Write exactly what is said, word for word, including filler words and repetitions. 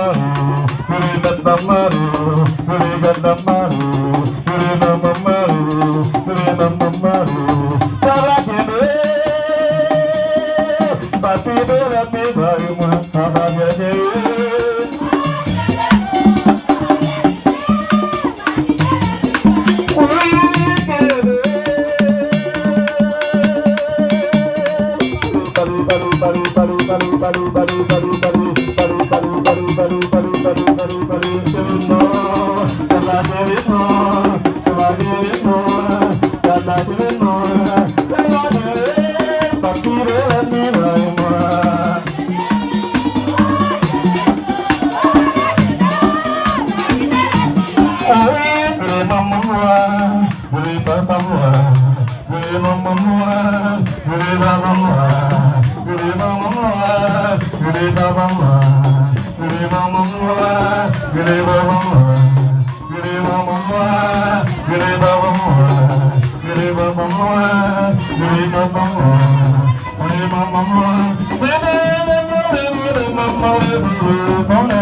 mari, rele gad la mari, rele gad la mari, rele manman mari, rele manman mari. Papa kenbe, pa tire lènmi bay mwen, papa kenbe. Awi, rele manman mwen, rele papa mwen, rele manman mwen, rele papa mwen, rele manman mwen, rele papa mwen, rele manman mwen, rele papa mwen, rele manman mwen, rele papa mwen, rele papa mwen, rele papa mwen, rele manman mwen.